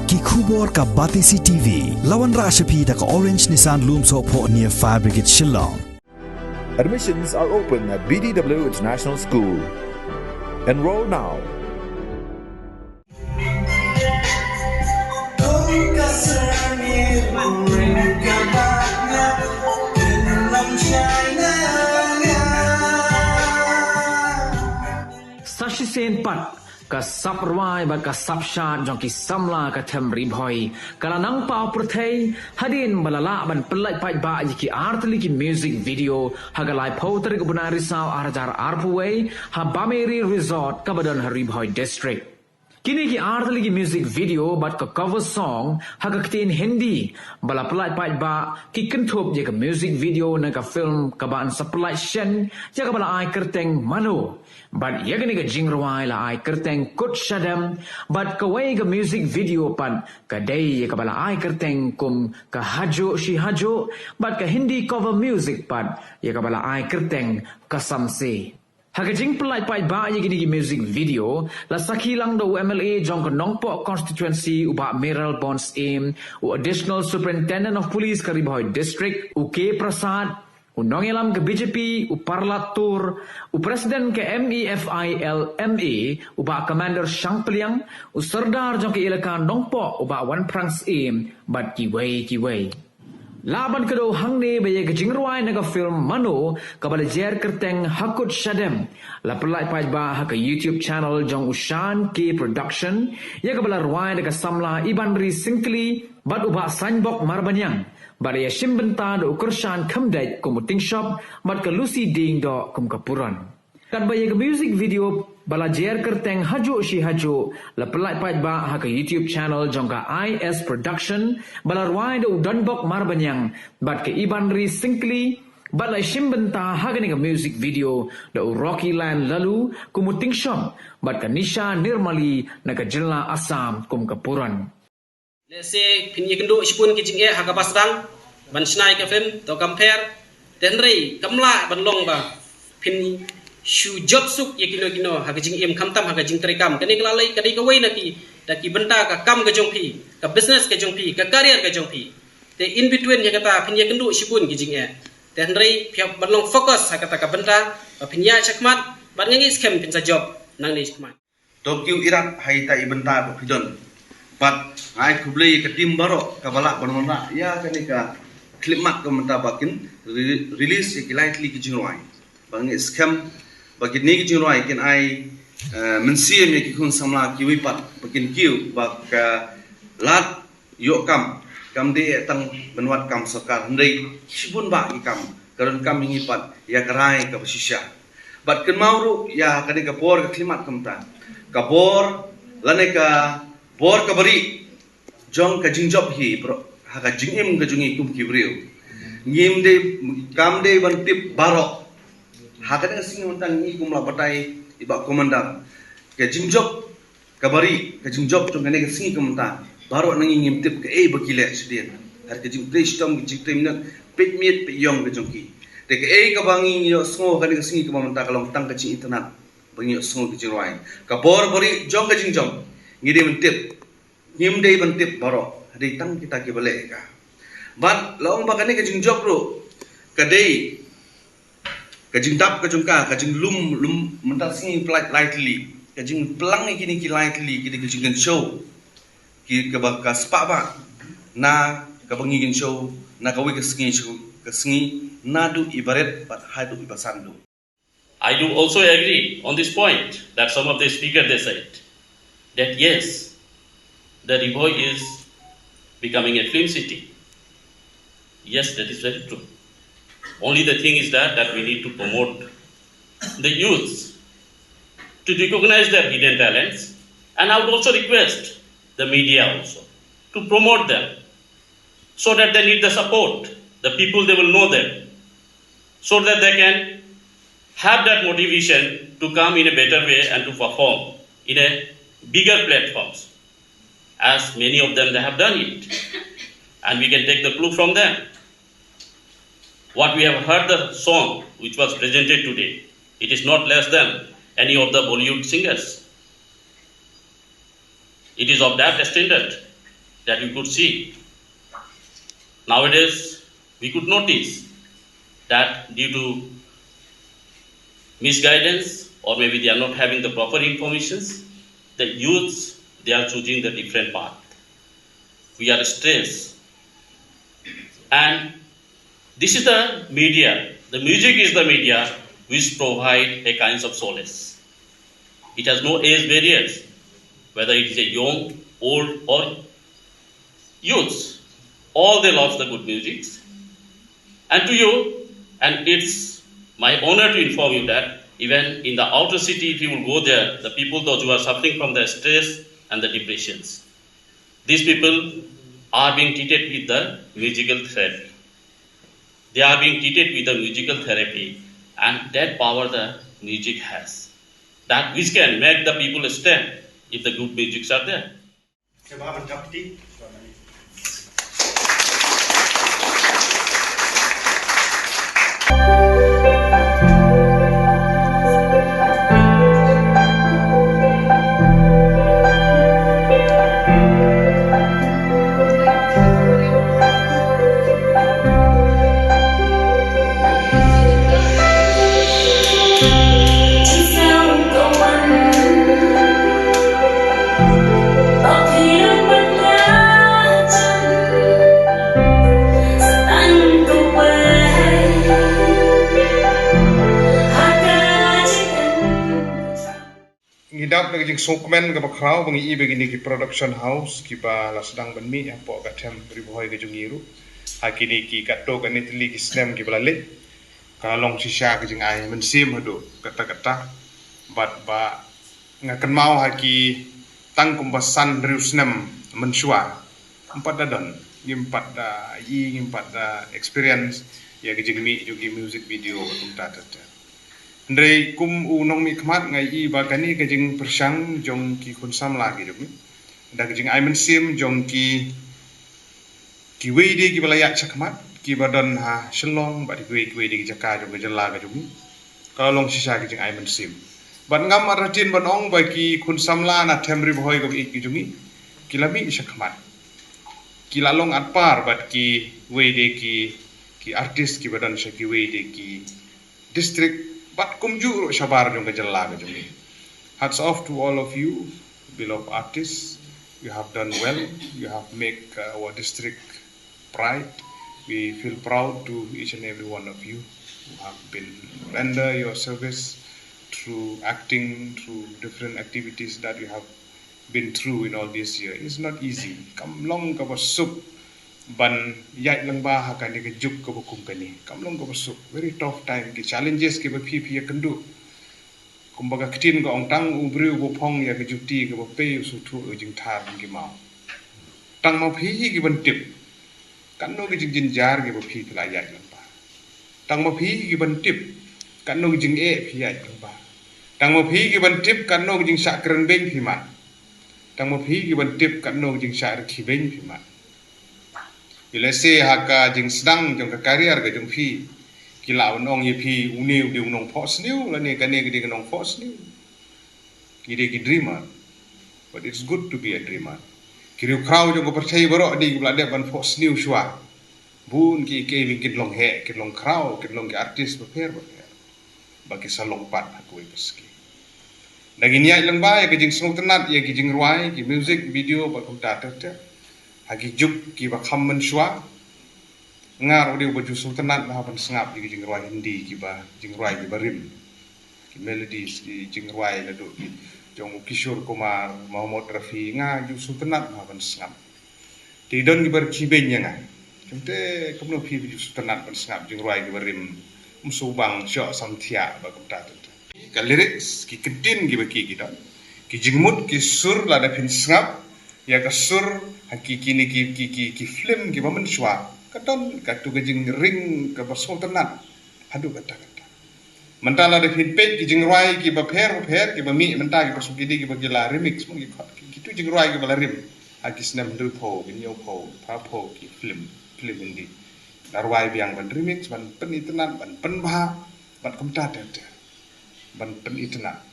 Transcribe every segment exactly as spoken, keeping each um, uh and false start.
Ki khubor ka Batesi T V. La wanrah sha phi da ka Orange Nissan Lumsohphoh near Fire Brigade Shillong. Admissions are open at B D W International School. Enroll now. Sa shisien pat, ka sap rwai bad ka sap shad jong ki samla ka them Ri Bhoi ka la nang paw pyrthei hadien ba la lah ban pynlait paidbah ïa ki artylli ki music video ha ka laiphew tarik u bnai Risaw arhajar arphew wei ha Bameri Resort kaba don ha Ri Bhoi District. Kine ki artylli ki music video bad ka cover song ha ka ktien Hindi ba la pynlait paidbah ki kynthup ïa ka music video na ka film kaba yn sa pynlait shen ïa kaba la ai kyrteng Mano. Bad ïa kane ka jingrwai la ai kyrteng Kut Shadem, bad kawei ka music video pat ka dei ïa kaba la ai kyrteng kum ka Hajo Shi Hajo, bad ka Hindi cover music pat ïa kaba la ai kyrteng Kasam Se. Ha ka jingpynlait paidbah ïa kine ki music video, la sakhi lang da u M L A jong ka Nongpoh constituency u Bah Mayralborn Syiem, u Additional Superintendent of Police ka Ri Bhoi District u K Prasad, u nongïalam ka B J P u Prahlad Tor, u President ka M E F I L M A u Bah Commander Shangpliang, u Sordar jong ka Elaka Nongpoh u Bah Wanphrang Syiem, bad kiwei kiwei. Lah ban kdew hangne ba ïa ka jingrwai na ka film Mano kaba la jer kyrteng Ha Kut Shadem, la pynlait paidbah ha ka YouTube channel jong u Shan K Production, ïa kaba la rwai da ka samla Ibanri Syngkli bad u Bah Sanbok Marbaniang, bad ïa shim bynta da u Kyrshan Khymdeit kum u Tingshop bad ka Lucy Diengdoh kum ka Puron. Katba ïa ka music video ba la jer kyrteng Hajo Shi Hajo la pynlait paidbah ha ka YouTube channel jong ka I S Production ba la rwai da u Donbok Marbaniang bad ka Ibanri Syngkli, bad la shim bynta ha kane ka music video da u Rocky Land Lalu kum u Tingshop bad ka Nisha Nirmali na ka jylla Assam kum ka Puron. Lehse phin ïakynduh shibun ki jingeh ha kaba sdang ban shna ïa ka film, to compare. Te hynrei kam lah ban long ba phin shu jop suk ïa kino kino ha ka jingim, khamtam ha ka jingtrei kam. Kane ka la lei, ka dei kawei na ki, da ki bynta ka kam ka jong phi, ka business ka jong phi, ka career ka jong phi. Te in between ïa kata phin ïakynduh shibun ki jingeh. Te hynrei phi hap ban long focus ha kata ka bynta ba phin ïaid shakhmat, bad nga ngeit skhem phin sa jop nangne shakhmat. To kiew irat ha ita i bynta ba phi don. Bad nga ai khublei ïa ka team baroh kaba lah ban wanrah ïa kane ka khyllipmat ka mynta ba kin re-, release ïa ki lai tylli ki jingrwai. Ba nga ngeit skhem ba kine ki jingrwai kin ai, eh, mynsiem ïa ki khun samla kiwei pat ba kin kiew ba ka lad ïoh kam, kam dei tang ban wad kam sorkar, hynrei shibun bah ki kam ka donkam ïa ngi pat ïa ka rai kaba shisha. Bad kynmaw ruh ïa kane ka por ka khyllipmat kumta, ka bor lane ka bor kaba rieh jong ka jingjop hi, bro, ha ka jingim ka jong ngi kum ki briew. Ngim dei, kam dei ban tip baroh. Ha kane ka sngi mynta ngi kum la batai i Bah Commander, ka jingjop kaba rieh, ka jingjop jong kane ka sngi ka mynta, baroh na ngi ngim tip kaei ba ki leh shadien. Hynrei ka jingtrei shitom, ka jingtrei minot, peit miet peit ïong ka jong ki. Te kaei kaba ngi ïohsngew kane ka sngi kaba mynta ka long tang ka jingitynnad ba ngi ïohsngew ka jingrwai. Ka bor ba rieh jong ka jingjop ngi dei ban tip. Ngim dei ban tip baroh, dei tang kita kiba leh ka. Bad la ong ba kane ka jingjop ruh ka dei ka jingdap ka jong ka, ka jinglum lum mynta sngi pynlait lai tylli, ka jingplang ïa kine ki lai tylli, kine ki jingkynshew, ki kaba ka spah ba na kaba ngi kynshew na kawei ka sngi sha ka sngi, naduh i barit bad haduh i basan duh. I do also agree on this point that some of the speaker they said that yes, the Ri Bhoi is becoming a film city. Yes, that is very true. Only the thing is that, that we need to promote the youth to recognize their hidden talents, and I would also request the media also to promote them so that they need the support, the people they will know them, so that they can have that motivation to come in a better way and to perform in a bigger platforms, as many of them they have done it. And we can take the clue from them. What we have heard the song which was presented today, it is not less than any of the Bollywood singers. It is of that standard. that we could see. Nowadays, we could notice that due to misguidance, or maybe they are not having the proper informations, the youths, they are choosing the different path. We are stressed. And this is the media. The music is the media which provide a kinds of solace. It has no age barriers, whether it is a young, old, or youths. All they love the good music. And to you, and it's my honor to inform you that even in the outer city, if you will go there, the people, those who are suffering from the stress and the depressions, these people are being treated with the musical therapy. They are being treated with the musical therapy, and that power the music has, that which can make the people stand if the good musics are there. Ngi dap da ka jingsngewkmen kaba khraw ba ngi i ba kine ki production house kiba la sdang ban mih hapoh ka them Ri Bhoi ka jong ngi ruh ha kine ki katto katne tylli ki snem kiba la leit. Ka la long shisha ka jingai mynsiem haduh katta katta. Bad ba nga kynmaw ha ki tang kumba san hynriew snem mynshuwa, ngim pat da don, ngim pat da i, ngim pat da experience ïa ka jingmih jong ki music video kumta ter ter. Hynrei kum u nongmihkhmat nga i ba kane ka jingpyrshang jong ki khun samla ki jong ngi, da ka jingai mynsiem jong ki, kiwei de kiba la ïaid shakhmat, kiba don ha Shillong bad kiwei kiwei de ki jaka jong ka jylla ka jong ngi, ka la long shisha ka jingai mynsiem. Bad ngam artatien ban ong ba ki khun samla na them Ri Bhoi kaba ïeit ki jong ngi ki la mih shakhmat, ki la long atpar bad kiwei de ki, ki artist kiba don sha kiwei de ki district bad kumjuh ruh shabar jong ka jylla ka jong ngi. Hats off to all of you, beloved artists. You have done well. You have make, uh, our district pride. We feel proud to each and every one of you who have been render your service through acting, through different activities that you have been through in all this year. It's not easy. Kam long kaba suk ban ïaid lyngba ha kane ka juk kaba kum kane. Kam long kaba suk. Very tough time. Ki challenges kiba phi phi ïakynduh. Kumba ka ktien ka ong, tang u briew ba phong ïa ka juti kaba pei u sngewthuh ïa ka jingthar jong ki maw. Tang ma phi hi kiban tip katno ki jingjynjar kiba phi phi la ïaid lyngba. Tang ma phi hi kiban tip katno ki jingeh phi ïaid lyngba. Tang ma phi hi kiban tip katno ki jingshah kren beiñ phi mad. Tang ma phi hi kiban tip katno ki jingshah rkhie beiñ phi mad. Ïa lehse ha ka jingsdang jong ka career ka jong phi, ki lah ban ong ïa phi, une u dei u nongphohsniew lane kane ka dei ka nongphohsniew. Ki dei ki dreamer. But it's good to be a dreamer. Ki riewkhraw jong ka pyrthei baroh dei kiba la dep ban phohsniew shuwa. Bun ki, ki, kin long heh, kin long khraw, kin long ki artist bapher bapher ba ki sa long pat ha kawei ka ski. Da ngin ïaid lyngba ïa ka jingsngewtynnat ïa ki jingrwai, ki music video bad kumta ter ter. Ha ki juk kiba kham mynshuwa. Nga ruh dei uba ju sngewtynnat bha ban sngap ïa ki jingrwai Hindi kiba, jingrwai kiba rim. Ki melodies, ki jingrwai naduh ki jong u Kishore Kumar, Mohammad Rafi, nga ju sngewtynnat bha ban sngap. Te don kiba rkhie beiñ ïa nga. Kumte kumno phi ba ju sngewtynnat ban sngap jingrwai kiba rim. Ym shu bang shoh samthiah ba kumta ter ter. Ka lyrics, ki kyntien kiba ki ki don. Ki jingmut, ki sur lada phin sngap ïa ka sur ha ki, kine ki, ki, ki, ki film kiba mynshuwa. Ka don katu ka jingring kaba sngewtynnat haduh katta katta. Mynta lada phin peit ki jingrwai kiba pher bapher kiba mih mynta kiba sngewkide kiba ki la remix mo ki khot ki, kitu jingrwai kiba la rim ha ki snem hynriewphew, hynñiewphew, phraphew, ki film, film Hindi. La rwai biang ban remix ban pynitynnat, ban pynbha, ban kumta ter ter. Ban pynitynnat.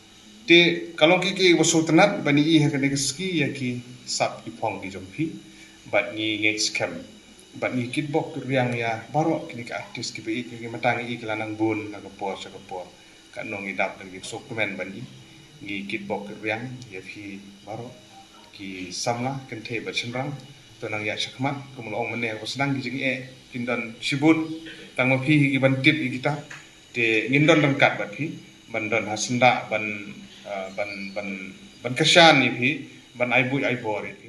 Te ka long ki, kiba sngewtynnat ban ïohi ha kane ka ski ïa ki sap ki phong ki jong phi. Bad ngi ngeit skhem bad ngi kitbok riang ïa baroh kine ki artist kiba ïeit, ki matang ïa ki la nang bun na ka por sha ka por. Katno ngi dap da ki sngewkmen bad ngi, ngi kitbok riang ïa phi baroh ki samla kynthei bad shynrang. To nang ïa shakmat, kum la ong mynne, ba sdang ki jingeh kin don shibun, tang ma phi hi ki ban tip ïa kita. Te ngin don ryngkat bad phi, ban don ha syndah, ban, ah, ban, ban, ban kyrshan ïa phi, ban ai buit ai bor ïa phi.